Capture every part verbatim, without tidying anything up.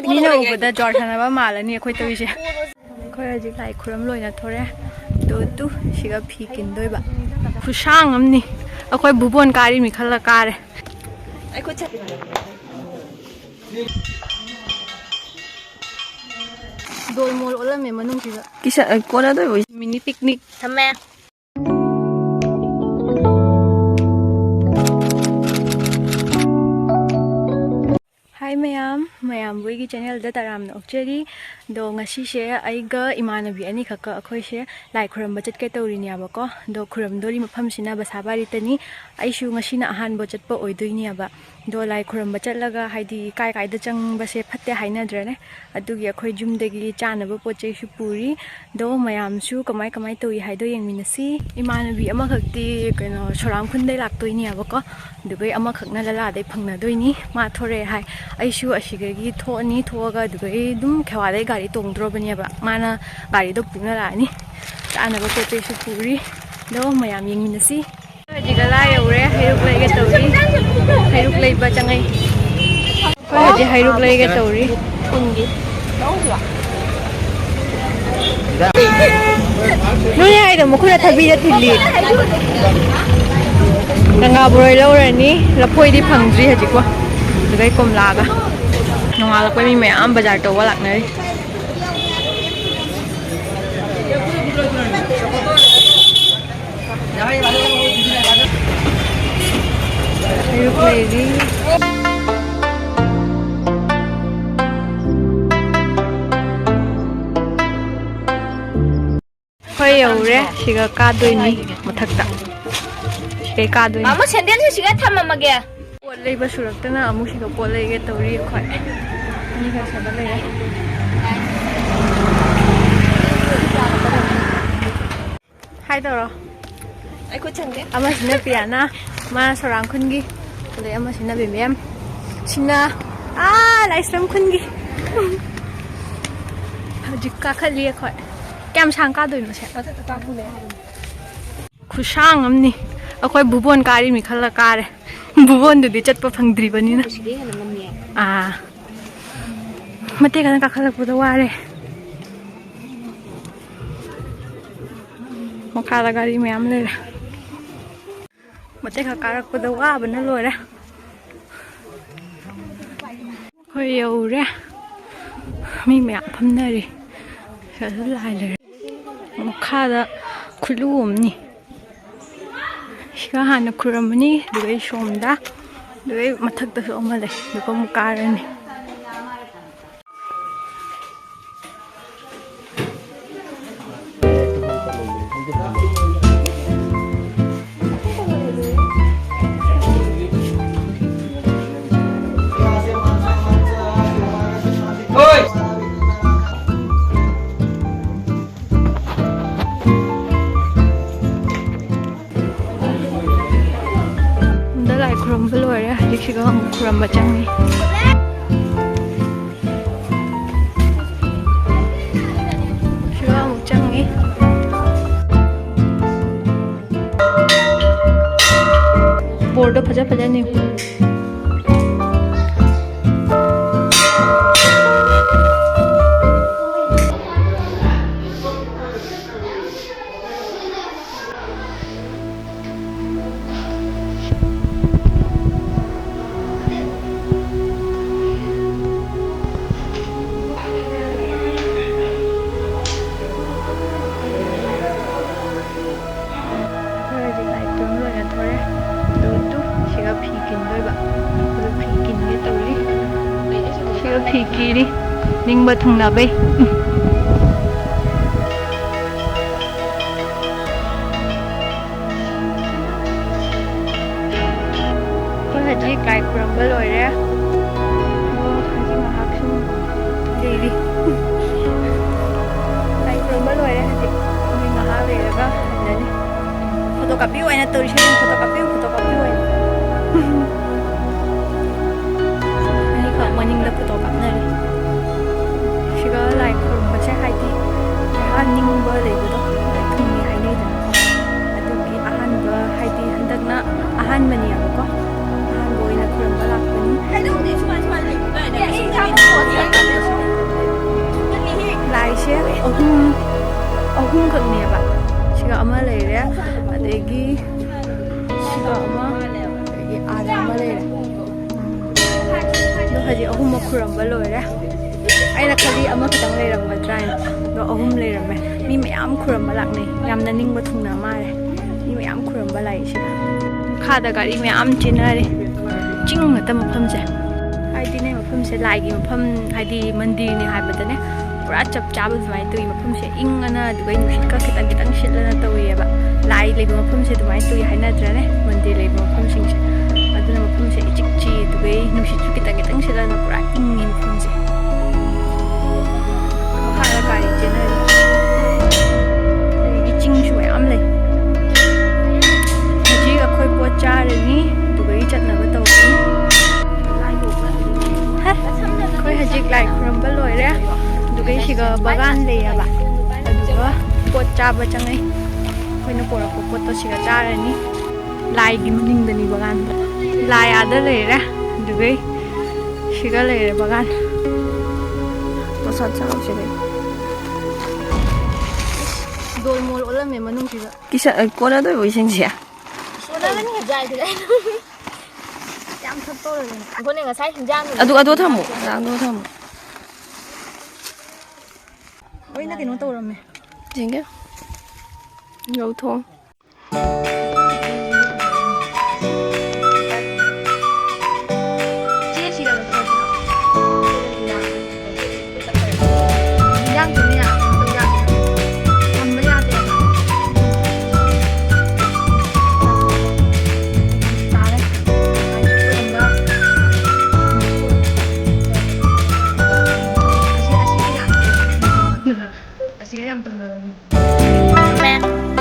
ꯃꯤꯅ ꯎꯕꯗ ꯖ꯭ꯋꯥꯔ ꯁꯥꯟꯅꯕ ꯃꯥꯜꯂꯅꯤ ꯑꯩꯈꯣꯏ ꯇꯧꯔꯤꯁꯦ꯫ ꯑꯩꯈꯣꯏ ꯍꯧꯖꯤꯛ ꯂꯥꯏ ꯈꯨꯔꯝ ꯂꯣꯏꯅ ꯊꯣꯔꯦ꯫ ꯇꯨ ꯇꯨ ꯁꯤꯒ ꯐꯤ ꯀꯤꯟꯗꯣꯏꯕ꯫ ꯈꯨꯁꯥꯡ ꯑꯃꯅꯤ꯫ ꯑꯩꯈꯣꯏ ꯚꯨꯕꯣꯟ ꯀꯥꯔꯤ ꯃꯤ ꯈꯜꯂ ꯀꯥꯔꯦ꯫ ꯑꯩꯈꯣꯏ ꯆꯠ- ꯗꯣꯜ ꯃꯣꯜ ꯑꯣꯜꯂꯝꯃꯦ ꯃꯅꯨꯡꯁꯤꯗ꯫ ꯀꯤꯁ-, ꯑ, ꯀꯣꯟꯅꯗꯣꯏꯕ꯫ ꯃꯤꯅꯤ ꯄꯤꯛꯅꯤꯛ꯫ ꯊꯝꯃꯦ꯫ ꯍꯥꯏ ꯃꯌꯥꯝ, ꯃꯌꯥꯝꯕꯨ ꯑꯩꯒꯤ ꯆꯦꯅꯦꯜꯗ ꯇꯔꯥꯝꯅ ꯑꯣꯛꯆꯔꯤ꯫ ꯑꯗꯣ ꯉꯁꯤꯁꯦ ꯑꯩꯒ ꯏꯃꯥꯟꯅꯕꯤ ꯑꯅꯤꯈꯛꯀ ꯑꯩꯈꯣꯏꯁꯦ ꯂꯥꯏ ꯈꯨꯔꯝꯕ ꯆꯠꯀꯦ ꯇꯧꯔꯤꯅꯦꯕꯀꯣ꯫ ꯑꯗꯣ ꯈꯨꯔꯝꯗꯣꯔꯤ ꯃꯐꯝꯁꯤꯅ ꯕꯁꯥꯕꯥꯔꯤꯇꯅꯤ꯫ ꯑꯩꯁꯨ ꯉꯁꯤꯅ ꯑꯍꯥꯟꯕ ꯆꯠꯄ ꯑꯣꯏꯗꯣꯏꯅꯦꯕ꯫ ꯑꯗꯣ ꯂꯥꯏ ꯈꯨꯔꯝꯕ ꯆꯠꯂꯒ ꯍꯥꯏꯗꯤ ꯀꯥꯏ ꯀꯥꯏꯗ ꯆꯪꯕꯁꯦ ꯐꯠꯇꯦ ꯍꯥꯏꯅꯗ꯭ꯔꯅꯦ꯫ ꯑꯗꯨꯒꯤ ꯑꯩꯈꯣꯏ ꯌꯨꯝꯗꯒꯤ ꯆꯥꯅꯕ ꯄꯣꯠ ꯆꯩꯁꯨ ꯄꯨꯔꯤ꯫ ꯑꯗꯣ ꯃꯌꯥꯝꯁꯨ ꯀꯃꯥꯏ ꯀꯃꯥꯏ ꯇꯧꯏ ꯍꯥꯏꯗꯣ ꯌꯦꯡꯃꯤꯟꯅꯁꯤ꯫ ꯏꯃꯥꯟꯅꯕꯤ ꯑꯃꯈꯛꯇꯤ ꯀꯩꯅꯣ ꯁꯣꯔꯥꯡ ꯈꯨꯟꯗꯩ ꯂꯥꯛꯇꯣꯏꯅꯦꯕꯀꯣ꯫ ꯑꯗꯨꯒ ꯑꯃꯈꯛꯅ ꯂꯂꯥꯗꯩ ꯐꯪꯅꯗꯣꯏꯅꯤ꯫ ꯃꯥ ꯊꯣꯔꯛꯑꯦ ꯍꯥꯏ꯫ ꯑꯩꯁꯨ ꯑꯁꯤꯗꯒꯤ ꯊꯣꯛꯑꯅꯤ꯫ ꯊꯣꯛꯑꯒ ꯑꯗꯨꯗꯒꯤ ꯑꯗꯨꯝ ꯈꯦꯋꯥꯗꯩ ꯒꯥꯔꯤ ꯇꯣꯡꯗ꯭ꯔꯣꯕꯅꯦꯕ꯫ ꯃꯥꯅ ꯒꯥꯔꯤꯗꯣ ꯄꯨꯅ ꯂꯥꯛꯑꯅꯤ꯫ ꯆꯥꯅꯕ ꯄꯣꯠ ꯆꯩꯁꯨ ꯄꯨꯔꯤ꯫ ꯑꯗꯣ ꯃꯌꯥꯝ ꯌꯦꯡꯃꯤꯟꯅꯁꯤ꯫ ꯍꯧꯖꯤꯛ ꯂꯂꯥ ꯌꯧꯔꯦ꯫ ꯍꯩꯔꯨꯛ ꯂꯩꯒꯦ ꯇꯧꯔꯤ꯫ ꯍꯩꯔꯨꯛ ꯂꯩꯕ ꯆꯪꯉꯛꯏ꯫ ꯑꯩꯈꯣꯏ ꯍꯧꯖꯤꯛ ꯍꯩꯔꯨꯛ ꯂꯩꯒꯦ ꯇꯧꯔꯤ꯫ ꯀꯨꯟꯒꯤ꯫ ꯅꯣꯏ ꯍꯥꯏꯗꯣ ꯃꯈꯨꯠꯅ ꯊꯕꯤꯗ ꯊꯤꯜꯂꯤ꯫ ꯀꯪꯂꯥ ꯕꯣꯔꯣꯏ ꯂꯧꯔꯅꯤ꯫ ꯂꯐꯣꯏꯗꯤ ꯐꯪꯗ꯭ꯔꯤ ꯍꯧꯖꯤꯛꯄꯣ꯫ ꯑꯗꯨꯗꯩ ꯀꯣꯝꯂꯥꯒ꯫ ꯅꯣꯡꯉꯥꯜꯂꯛꯄꯩ ꯃꯤ ꯃꯌꯥꯝ ꯕꯖꯥꯔ ꯇꯧꯕ ꯂꯥꯛꯅꯔꯤ꯫ ꯍꯩꯔꯨꯛ ꯂꯩꯔꯤ꯫ ꯑꯩꯈꯣꯏ ꯌꯧꯔꯦ꯫ ꯁꯤꯒ ꯀꯥꯗꯣꯏꯅꯤ ꯃꯊꯛꯇ꯫ ꯁꯤꯗꯩ ꯀꯥꯗꯣꯏꯅꯤ꯫ ꯃꯥꯃꯣ, ꯁꯦꯟꯗꯜꯁꯦ ꯁꯤꯒ ꯊꯝꯃꯝꯃꯒꯦ꯫ ꯄꯣꯠ ꯂꯩꯕ ꯁꯨꯔꯛꯇꯅ ꯑꯃꯨꯛ ꯁꯤꯒ ꯄꯣꯠ ꯂꯩꯒꯦ ꯇꯧꯔꯤ ꯑꯩꯈꯣꯏ꯫ ꯑꯅꯤꯈꯛ ꯁꯤꯗ ꯂꯩꯔꯦ꯫ ꯍꯥꯏ ꯇꯧꯔꯣ꯫ ꯑꯩ ꯈꯨꯠ ꯁꯪꯒꯦ꯫ ꯑꯃꯁꯤꯅ ꯄꯤꯌꯥꯅ, ꯃꯥ ꯁꯣꯔꯥꯡ ꯈꯨꯟꯒꯤ, ꯑꯗꯩ ꯑꯃꯁꯤꯅ ꯕꯦꯝꯕꯦꯝ, ꯁꯤꯅ ꯑꯥ ꯂꯥꯏꯁ꯭ꯔꯝ ꯈꯨꯟꯒꯤ꯫ ꯍꯧꯖꯤꯛ ꯀꯥꯈꯠꯂꯤ ꯑꯩꯈꯣꯏ꯫ ꯀꯌꯥꯝ ꯁꯥꯡ ꯀꯥꯗꯣꯏꯅꯣ ꯁꯦ? ꯃꯊꯛꯇ ꯀꯥꯞꯄꯨꯅꯦ꯫ ꯈꯨꯁꯥꯡ ꯑꯃꯅꯤ꯫ ꯑꯩꯈꯣꯏ ꯚꯨꯕꯣꯟ ꯀꯥꯔꯤ ꯃꯤ ꯈꯜꯂ ꯀꯥꯔꯦ꯫ ꯚꯨꯕꯣꯟꯗꯨꯗꯤ ꯆꯠꯄ ꯐꯪꯗ꯭ꯔꯤꯕꯅꯤꯅ꯫ ꯁꯤꯗꯩ ꯍꯦꯟꯅ ꯉꯝꯃꯤꯌꯦ꯫ ꯑꯥ꯫ ꯃꯇꯦꯛ ꯈꯛꯇꯪ ꯀꯥꯈꯠꯂꯛꯄꯗ ꯋꯥꯔꯦ꯫ ꯃꯈꯥꯗ ꯒꯥꯔꯤ ꯃꯌꯥꯝ ꯂꯩꯔꯦ꯫ ꯃꯇꯦꯛ ꯈꯛ ꯀꯥꯔꯛꯄꯗ ꯋꯥꯕꯅ ꯂꯣꯏꯔꯦ꯫ ꯑꯩꯈꯣꯏ ꯌꯧꯔꯦ꯫ ꯃꯤ ꯃꯌꯥꯝ ꯐꯝꯅꯔꯤ꯫ ꯁꯤꯗꯁꯨ ꯂꯥꯏ ꯂꯩꯔꯦ꯫ ꯃꯈꯥꯗ ꯈꯨꯠꯂꯨ ꯑꯃꯅꯤ꯫ ꯁꯤꯒ ꯍꯥꯟꯅ ꯈꯨꯔꯝꯃꯅꯤ, ꯑꯗꯨꯒ ꯑꯩ ꯁꯣꯝꯗ, ꯑꯗꯨꯒ ꯑꯩ ꯃꯊꯛꯇꯁꯨ ꯑꯃ ꯂꯩ, ꯑꯗꯨꯒ ꯑꯃꯨꯛ ꯀꯥꯔꯅꯤ꯫ ꯗ ꯂꯥꯏ ꯈꯨꯔꯨꯝꯕ ꯂꯣꯏꯔꯦ꯫ ꯍꯧꯖꯤꯛꯁꯤꯒ ꯑꯃꯨꯛ ꯈꯨꯔꯨꯝꯕ ꯆꯪꯉꯤ꯫ ꯁꯤꯒ ꯑꯃꯨꯛ ꯆꯪꯉꯤ꯫ ꯕꯣꯔꯗꯣ ꯐꯖ ꯐꯖꯅ ꯏꯌꯨ꯫ ꯑꯩꯈꯣꯏ ꯍꯧꯖꯤꯛ ꯂꯥꯏ ꯈꯨꯔꯨꯝ ꯂꯣꯏꯔ ꯊꯣꯔꯦ꯫ ꯑꯗꯨ ꯇꯨ ꯁꯤꯒ ꯐꯤ ꯀꯤꯟꯗꯣꯏꯕ꯫ ꯑꯗꯨ ꯐꯤ ꯀꯤꯟꯒꯦ ꯇꯧꯔꯤ꯫ ꯁꯤꯒ ꯐꯤ ꯀꯤꯔꯤ꯫ ꯅꯤꯡꯕ ꯊꯨꯡꯅꯕꯩ꯫ ꯑꯩꯈꯣꯏ ꯍꯧꯖꯤꯛ ꯂꯥꯏ ꯈꯨꯔꯨꯝꯕ ꯂꯣꯏꯔꯦ꯫ ꯑꯗꯣ ꯍꯧꯖꯤꯛ ꯉꯥꯏꯍꯥꯛ ꯁꯨꯝ ꯂꯩꯔꯤ꯫ ꯂꯥꯏ ꯈꯨꯔꯨꯝꯕ ꯂꯣꯏꯔꯦ ꯍꯧꯖꯤꯛ꯫ ꯃꯤ ꯉꯥꯏꯍꯥꯛ ꯂꯩꯔꯒ ꯍꯜꯂꯅꯤ꯫ ꯐꯣꯇꯣ ꯀꯥꯞꯄꯤꯌꯨ ꯍꯥꯏꯅ ꯇꯧꯔꯤꯁꯦ꯫ ꯐꯣꯇꯣ ꯀꯥꯞꯄꯤꯌꯨ, ꯐꯣꯇꯣ ꯀꯥꯞꯄꯤꯌꯨ ꯍꯥꯏꯅ꯫ ꯑꯅꯤꯈꯛ ꯃꯅꯤꯡꯗ ꯐꯣꯇꯣ ꯀꯥꯞꯅꯔꯤ꯫ ꯁꯤꯒ ꯂꯥꯏ ꯈꯨꯔꯨꯝꯕꯁꯦ ꯍꯥꯏꯗꯤ ꯉꯥꯏꯍꯥꯛ ꯅꯤꯡꯕ ꯂꯩꯕꯗꯣ ꯊꯨꯡꯉꯦ ꯍꯥꯏꯅꯩꯗꯅꯀꯣ꯫ ꯑꯗꯨꯒꯤ ꯑꯍꯥꯟꯕ ꯍꯥꯏꯗꯤ ꯍꯟꯗꯛꯅ ꯑꯍꯥꯟꯕꯅꯦꯕꯀꯣ꯫ ꯑꯍꯥꯟꯕ ꯑꯣꯏꯅ ꯈꯨꯔꯨꯝꯕ ꯂꯥꯛꯄꯅꯤ꯫ ꯀꯩꯗꯧꯗꯦ ꯁꯨꯃꯥꯏ ꯁꯨꯃꯥꯏꯅ ꯂꯩꯕ ꯀꯥꯏꯅ꯫ ꯑꯦ, ꯑꯩ ꯏꯁꯥꯃꯛ ꯄꯣꯠ ꯌꯥꯝ ꯀꯟꯅ ꯑꯍꯨꯝꯈꯛꯅꯦꯕ꯫ ꯁꯤꯒ ꯑꯃ ꯂꯩꯔꯦ, ꯑꯗꯒꯤ ꯁꯤꯒ ꯑꯃ, ꯑꯗꯒꯤ ꯑꯥꯗ ꯑꯃ ꯂꯩꯔꯦ꯫ ꯑꯗꯣ ꯍꯧꯖꯤꯛ ꯑꯍꯨꯝꯃꯛ ꯈꯨꯔꯝꯕ ꯂꯣꯏꯔꯦ꯫ ꯑꯩꯅ ꯈꯜꯂꯤ ꯑꯃꯈꯛꯇꯪ ꯂꯩꯔꯝꯒꯗ꯭ꯔꯥ ꯍꯥꯏꯅ, ꯑꯗꯣ ꯑꯍꯨꯝ ꯂꯩꯔꯝꯃꯦ꯫ ꯃꯤ ꯃꯌꯥꯝ ꯈꯨꯔꯝꯕ ꯂꯥꯛꯅꯩ, ꯌꯥꯝꯅ ꯅꯤꯡꯕ ꯊꯨꯡꯅ ꯃꯥꯜꯂꯦ꯫ ꯃꯤ ꯃꯌꯥꯝ ꯈꯨꯔꯝꯕ ꯂꯥꯛꯏꯁꯤꯗ꯫ ꯃꯈꯥꯗ ꯒꯥꯔꯤ ꯃꯌꯥꯝ ꯆꯦꯟꯅꯔꯦ꯫ ꯆꯤꯡ ꯉꯥꯛꯇ ꯃꯐꯝꯁꯦ꯫ ꯍꯥꯏꯗꯤꯅꯦ, ꯃꯐꯝꯁꯦ ꯂꯥꯏꯒꯤ ꯃꯐꯝ, ꯍꯥꯏꯗꯤ ꯃꯟꯗꯤꯔꯅꯦ ꯍꯥꯏꯕꯗꯅꯦ, ꯄꯨꯔꯥ ꯆꯞ ꯆꯥꯕ ꯑꯗꯨꯃꯥꯏꯅ ꯇꯧꯏ꯫ ꯃꯐꯝꯁꯦ ꯏꯪꯉꯅ, ꯑꯗꯨꯒ ꯅꯨꯡꯁꯤꯠꯀ ꯈꯤꯇꯪ ꯈꯤꯇꯪ ꯁꯤꯠꯂꯅ ꯇꯧꯏꯌꯦꯕ꯫ ꯂꯥꯏ ꯂꯩꯕ ꯃꯐꯝꯁꯦ ꯑꯗꯨꯃꯥꯏꯅ ꯇꯧꯏ ꯍꯥꯏꯅꯗ꯭ꯔꯅꯦ, ꯃꯟꯗꯤꯔ ꯂꯩꯕ ꯃꯐꯝꯁꯤꯡꯁꯦ꯫ ꯑꯗꯨꯅ ꯃꯐꯝꯁꯦ ꯏꯆꯤꯛ ꯆꯤꯛꯏ, ꯑꯗꯨꯒ ꯅꯨꯡꯁꯤꯠꯁꯨ ꯈꯤꯇꯪ ꯈꯤꯇꯪ ꯁꯤꯠꯂꯅ ꯄꯨꯔꯥ ꯏꯪꯉꯤ ꯃꯐꯝꯁꯦ꯫ ꯃꯈꯥꯗ ꯒꯥꯔꯤ ꯆꯦꯟꯅꯔꯤ꯫ ꯑꯗꯒꯤ ꯆꯤꯡꯁꯨ ꯃꯌꯥꯝ ꯂꯩ꯫ ꯍꯧꯖꯤꯛ ꯑꯩꯈꯣꯏ ꯄꯣꯠ ꯆꯥꯔꯅꯤ, ꯑꯗꯨꯒ ꯆꯠꯅꯕ ꯇꯧꯔꯅꯤ꯫ ꯍꯦ, ꯑꯩꯈꯣꯏ ꯍꯧꯖꯤꯛ ꯂꯥꯏ ꯈꯨꯔꯨꯝꯕ ꯂꯣꯏꯔꯦ꯫ ꯑꯗꯨꯒ ꯁꯤꯒ ꯕꯒꯥꯟ ꯂꯩꯌꯦꯕ꯫ ꯑꯗꯨꯒ ꯄꯣꯠ ꯆꯥꯕ ꯆꯪꯉꯛꯏ꯫ ꯑꯩꯈꯣꯏꯅ ꯄꯣꯔꯛꯄ ꯄꯣꯠꯇꯣ ꯁꯤꯒ ꯆꯥꯔꯅꯤ꯫ ꯂꯥꯏꯒꯤ ꯃꯅꯤꯡꯗꯅꯤ ꯕꯒꯥꯟꯗ꯫ ꯂꯥꯏ ꯑꯥꯗ ꯂꯩꯔꯦ꯫ ꯑꯗꯨꯒ ꯁꯤꯒ ꯂꯩꯔꯦ ꯕꯒꯥꯟ꯫ ꯃꯁꯥ ꯆꯥꯎꯁꯦ ꯀꯩꯅꯣ꯫ ꯗꯣꯜ ꯃꯣꯜ ꯑꯣꯜꯂꯝꯃꯦ ꯃꯅꯨꯡꯁꯤꯗ꯫ ꯀꯤꯁ-, ꯑ, ꯀꯣꯟꯅꯗꯣꯏꯕ ꯏꯁꯤꯡꯁꯦ? ꯀꯣꯟꯅꯒꯅꯤ, ꯌꯥꯏꯗꯨꯗꯤ꯫ ꯌꯥꯝ ꯊꯛꯇꯧꯔꯒꯦ꯫ ꯑꯩꯈꯣꯏꯅ ꯉꯁꯥꯏ ꯍꯤꯟꯖꯥꯡꯗꯨ ꯑꯗꯨ, ꯑꯗꯨ ꯊꯝꯃꯣ꯫ ꯑꯗꯨ ꯊꯝꯃꯣ꯫ ꯂꯣꯏꯅ ꯀꯩꯅꯣ ꯇꯧꯔꯝꯃꯦ꯫ ꯌꯦꯡꯒꯦ꯫ ꯌꯧꯊꯣꯡ꯫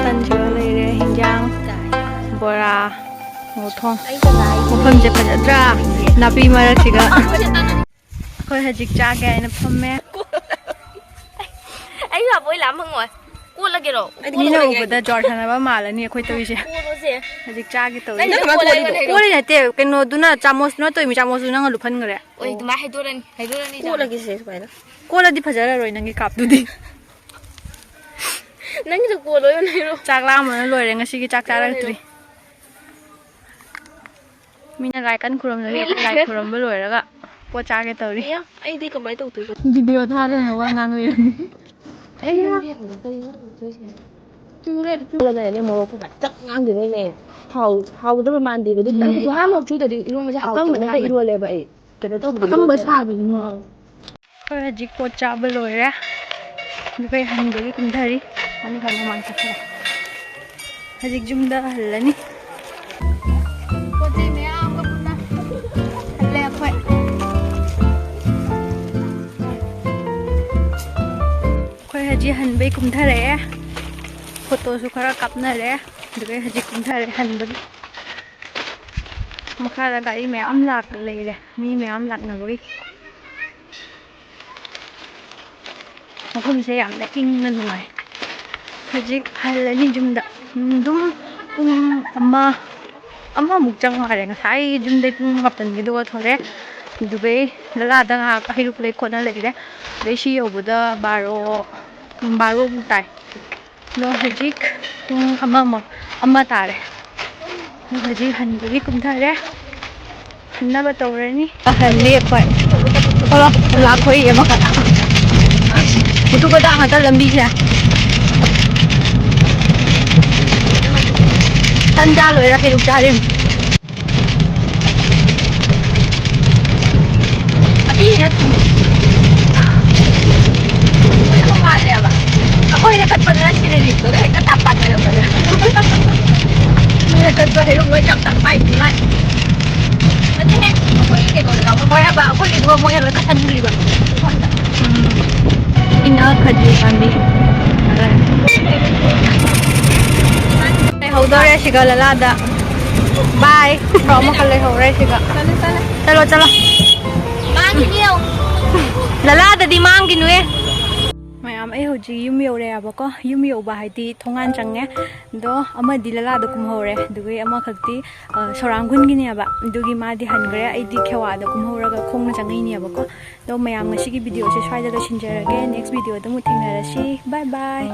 ꯇꯟꯁꯤꯒ ꯂꯩꯔꯦ, ꯍꯤꯟꯖꯥꯡ, ꯕꯣꯔꯥ, ꯉꯧꯊꯣꯡ꯫ ꯃꯐꯝꯁꯦ ꯐꯖꯗ꯭ꯔꯥ? ꯅꯥꯄꯤ ꯃꯔꯛꯁꯤꯒ꯫ ꯑꯩꯈꯣꯏ ꯍꯧꯖꯤꯛ ꯆꯥꯒꯦ ꯍꯥꯏꯅ ꯐꯝꯃꯦ꯫ ꯑꯩ ꯂꯥꯛꯄ ꯑꯣꯏ ꯂꯥꯝ ꯐꯪꯉꯣꯏ꯫ ꯀꯣꯠꯂꯒꯦꯔꯣ? ꯃꯤꯅ ꯎꯕꯗ ꯖ꯭ꯋꯥꯔ ꯁꯥꯟꯅꯕ ꯃꯥꯜꯂꯅꯤ ꯑꯩꯈꯣꯏ ꯇꯧꯔꯤꯁꯦ꯫ ꯀꯣꯠꯂꯣꯁꯦ꯫ ꯍꯧꯖꯤꯛ ꯆꯥꯒꯦ ꯇꯧꯔꯤ꯫ ꯅꯪ ꯀꯃꯥꯏꯅ ꯀꯣꯠꯂꯤꯅꯣ? ꯀꯣꯠꯂꯤꯅꯦ ꯍꯥꯏꯔꯣ? ꯀꯣꯠꯂꯤ ꯅꯠꯇꯦ, ꯀꯩꯅꯣꯗꯨꯅ, ꯆꯥꯃꯁꯇꯨꯅ ꯇꯧꯔꯤꯃꯤ, ꯆꯥꯃꯁꯇꯨ ꯅꯪꯅ ꯂꯨꯞꯍꯟꯈ꯭ꯔꯦ꯫ ꯑꯣꯏ, ꯑꯗꯨꯃꯥꯏꯅ ꯍꯩꯗꯣꯔꯅꯤ, ꯍꯩꯗꯣꯔꯅꯤ ꯆꯥꯃꯁ꯫ ꯀꯣꯠꯂꯒꯦꯁꯦ ꯁꯨꯃꯥꯏꯅ꯫ ꯀꯣꯠꯂꯗꯤ ꯐꯖꯔꯔꯣꯏ ꯅꯪꯒꯤ ꯀꯥꯞꯇꯨꯗꯤ꯫ ꯅꯪꯒꯤꯁꯨ ꯀꯣꯜ ꯂꯣꯏ ꯂꯩꯔꯣ꯫ ꯆꯥꯛ ꯂꯥꯝꯕꯅ ꯂꯣꯏꯔꯦ, ꯉꯁꯤꯒꯤ ꯆꯥꯛ ꯆꯥꯔꯛꯇ꯭ꯔꯤ꯫ ꯃꯤꯅ ꯂꯥꯏ ꯀꯟ ꯈꯨꯔꯨꯝꯅꯔꯤ, ꯑꯩꯈꯣꯏ ꯂꯥꯏ ꯈꯨꯔꯨꯝꯕ ꯂꯣꯏꯔꯒ ꯄꯣꯠ ꯆꯥꯒꯦ ꯇꯧꯔꯤ꯫ ꯑꯦ, ꯑꯩꯗꯤ ꯀꯃꯥꯏꯅ ꯇꯧꯗꯣꯏꯕ? ꯚꯤꯗꯤꯑꯣ ꯊꯥꯗꯅ ꯋꯥ ꯉꯥꯡꯂꯤꯔꯅꯤ꯫ ꯑꯩ ꯆꯨꯔꯦ, ꯆꯨꯔꯦ ꯂꯩꯔꯅꯤ, ꯃꯣꯔꯣꯛ ꯀꯩꯀꯥ ꯆꯞ ꯉꯥꯡꯗꯣꯏꯅꯦ꯫ ꯍꯥꯎ-, ꯍꯥꯎꯒꯗꯕ ꯃꯥꯟꯗꯦꯕ꯫ ꯑꯗꯨ ꯎꯝ꯫ ꯈꯤꯇꯪ ꯖꯨꯍꯥ ꯃꯣꯔꯣꯛ ꯆꯨꯗꯗꯤ ꯏꯔꯣꯟꯕꯁꯦ ꯍꯥꯎꯇꯕꯅꯦ꯫ ꯑꯀꯪꯕꯅ ꯏꯔꯣꯜꯂꯦꯕ ꯑꯩ꯫ ꯀꯩꯅꯣ ꯇꯧꯕꯗꯣ ꯑꯀꯪꯕ ꯏꯔꯣꯜꯂꯦ꯫ ꯁꯥꯕꯗꯨꯅ꯫ ꯑꯩꯈꯣꯏ ꯍꯧꯖꯤꯛ ꯄꯣꯠ ꯆꯥꯕ ꯂꯣꯏꯔꯦ꯫ ꯑꯗꯨꯒ ꯑꯩ ꯍꯟꯕꯒꯤ ꯀꯨꯝꯊꯔꯤ꯫ ꯃꯅꯤꯡ ꯈꯔ ꯃꯃꯥꯡ ꯆꯠꯈ꯭ꯔꯦ꯫ ꯍꯧꯖꯤꯛ ꯌꯨꯝꯗ ꯍꯜꯂꯅꯤ꯫ ꯄꯣꯠ ꯆꯩ ꯃꯌꯥꯝꯒ ꯄꯨꯟꯅ ꯍꯜꯂꯦ ꯑꯩꯈꯣꯏ꯫ ꯑꯩꯈꯣꯏ ꯍꯧꯖꯤꯛ ꯍꯟꯕꯩ ꯀꯨꯝꯊꯔꯛꯑꯦ꯫ ꯐꯣꯇꯣꯁꯨ ꯈꯔ ꯀꯥꯞꯅꯔꯦ꯫ ꯑꯗꯨꯒ ꯍꯧꯖꯤꯛ ꯀꯨꯝꯊꯔꯦ ꯍꯟꯕꯒꯤ꯫ ꯃꯈꯥꯗ ꯒꯥꯔꯤ ꯃꯌꯥꯝ ꯂꯥꯛ-, ꯂꯩꯔꯦ꯫ ꯃꯤ ꯃꯌꯥꯝ ꯂꯥꯛꯅꯕꯒꯤ꯫ ꯃꯐꯝꯁꯦ ꯌꯥꯝꯅ ꯏꯪꯅ ꯅꯨꯡꯉꯥꯏ꯫ ꯍꯧꯖꯤꯛ ꯍꯜꯂꯅꯤ ꯌꯨꯝꯗ꯫ ꯎꯝ, ꯑꯗꯨꯝ ꯄꯨꯡ ꯑꯃ, ꯑꯃꯃꯨꯛ ꯆꯪ ꯃꯥꯜꯂꯦ꯫ ꯉꯁꯥꯏ ꯌꯨꯝꯗꯩ ꯄꯨꯡ ꯃꯥꯄꯟꯒꯤꯗꯨꯒ ꯊꯣꯛꯂꯛꯑꯦ꯫ ꯑꯗꯨꯒꯩ ꯂꯂꯥꯗ ꯉꯥꯏꯍꯥꯛ ꯍꯩꯔꯨꯛ ꯂꯩ ꯈꯣꯠꯅ ꯂꯩꯔꯦ꯫ ꯑꯗꯩ ꯁꯤ ꯌꯧꯕꯗ ꯕꯥꯔꯣ, ꯎꯝ, ꯕꯥꯔꯣꯃꯨꯛ ꯇꯥꯏ꯫ ꯑꯗꯣ ꯍꯧꯖꯤꯛ ꯄꯨꯡ ꯑꯃꯃꯨꯛ, ꯑꯃ ꯇꯥꯔꯦ꯫ ꯑꯗꯣ ꯍꯧꯖꯤꯛ ꯍꯟꯕꯒꯤ ꯀꯨꯝꯊꯔꯦ꯫ ꯍꯟꯅꯕ ꯇꯧꯔꯅꯤ꯫ ꯑꯍꯜ ꯂꯦꯞꯄ꯫ ꯊꯣꯛꯂꯛ-, ꯂꯥꯞꯊꯣꯛꯏ ꯑꯃꯈꯛ꯫ ꯎꯇꯨ ꯀꯣꯏꯗꯥ ꯉꯥꯛꯇ ꯂꯝꯕꯤꯁꯦ꯫ ꯇꯟ ꯆꯥ ꯂꯣꯏꯔ ꯍꯩꯔꯨꯛ ꯆꯥꯔꯤꯝ꯫ ꯑꯁꯤꯁꯤꯅ ꯊꯨꯝꯃꯦ꯫ ꯃꯥꯜꯂꯦꯕ꯫ ꯑꯩꯈꯣꯏꯅ ꯀꯠꯄꯗꯅ ꯁꯤꯅ ꯔꯤꯛꯇꯣ ꯍꯦꯛꯇ ꯇꯞ ꯇꯞ ꯍꯥꯏꯔꯛꯄꯗ꯫ ꯃꯤꯅ ꯀꯠꯄ ꯍꯩꯔꯨꯛ ꯂꯣꯏ ꯇꯞ ꯇꯞ ꯄꯥꯏ ꯄꯨꯡꯍꯥꯏ꯫ ꯑꯗꯨꯅꯦ ꯑꯩꯈꯣꯏꯒꯤ ꯀꯩꯅꯣꯗ ꯌꯥꯎꯕ ꯃꯣꯏ ꯍꯥꯏꯕ ꯑꯩꯈꯣꯏꯒꯤꯗꯨꯒ ꯃꯣꯏ ꯍꯥꯏꯕ ꯀꯠꯍꯟꯗ꯭ꯔꯤꯕ꯫ ꯎꯝ꯫ ꯏꯟꯅ ꯈꯖꯤ ꯄꯥꯝꯕꯤ꯫ ꯂꯩꯍꯧꯗꯣꯔꯦ ꯁꯤꯒ ꯂꯂꯥꯗ꯫ ꯕꯥꯏ꯫ ꯑꯃꯈꯛ ꯂꯩꯍꯧꯔꯦ ꯁꯤꯒ꯫ ꯆꯠꯂꯦ, ꯆꯠꯂꯦ꯫ ꯆꯠꯂꯣ, ꯆꯠꯂꯣ꯫ ꯃꯥꯡꯈꯤꯅꯤ ꯌꯦꯡꯉꯨ꯫ ꯂꯂꯥꯗꯗꯤ ꯃꯥꯡꯈꯤꯅꯨꯍꯦ꯫ ꯃꯌꯥꯝ, ꯑꯩ ꯍꯧꯖꯤꯛ ꯌꯨꯝ ꯌꯧꯔꯦꯕꯀꯣ꯫ ꯌꯨꯝ ꯌꯧꯕ ꯍꯥꯏꯗꯤ ꯊꯣꯡꯒꯥꯟ ꯆꯪꯉꯦ꯫ ꯑꯗꯣ ꯑꯃꯗꯤ ꯂꯂꯥꯗ ꯀꯨꯝꯍꯧꯔꯦ꯫ ꯑꯗꯨꯒ ꯑꯃꯈꯛꯇꯤ, ꯑ, ꯁꯣꯔꯥꯡꯒꯨꯟꯒꯤꯅꯦꯕ꯫ ꯑꯗꯨꯒꯤ ꯃꯥꯗꯤ ꯍꯟꯈ꯭ꯔꯦ꯫ ꯑꯩꯗꯤ ꯈꯦꯋꯥꯗ ꯀꯨꯝꯍꯧꯔꯒ ꯈꯣꯡꯅ ꯆꯪꯉꯛꯏꯅꯦꯕꯀꯣ꯫ ꯑꯗꯣ ꯃꯌꯥꯝ, ꯉꯁꯤꯒꯤ ꯚꯤꯗꯤꯑꯣꯁꯦ ꯁ꯭ꯋꯥꯏꯗ ꯂꯣꯏꯁꯤꯟꯖꯔꯒꯦ꯫ Next ꯚꯤꯗꯤꯑꯣꯗ ꯑꯃꯨꯛ ꯊꯦꯡꯅꯔꯁꯤ꯫ Bye bye꯫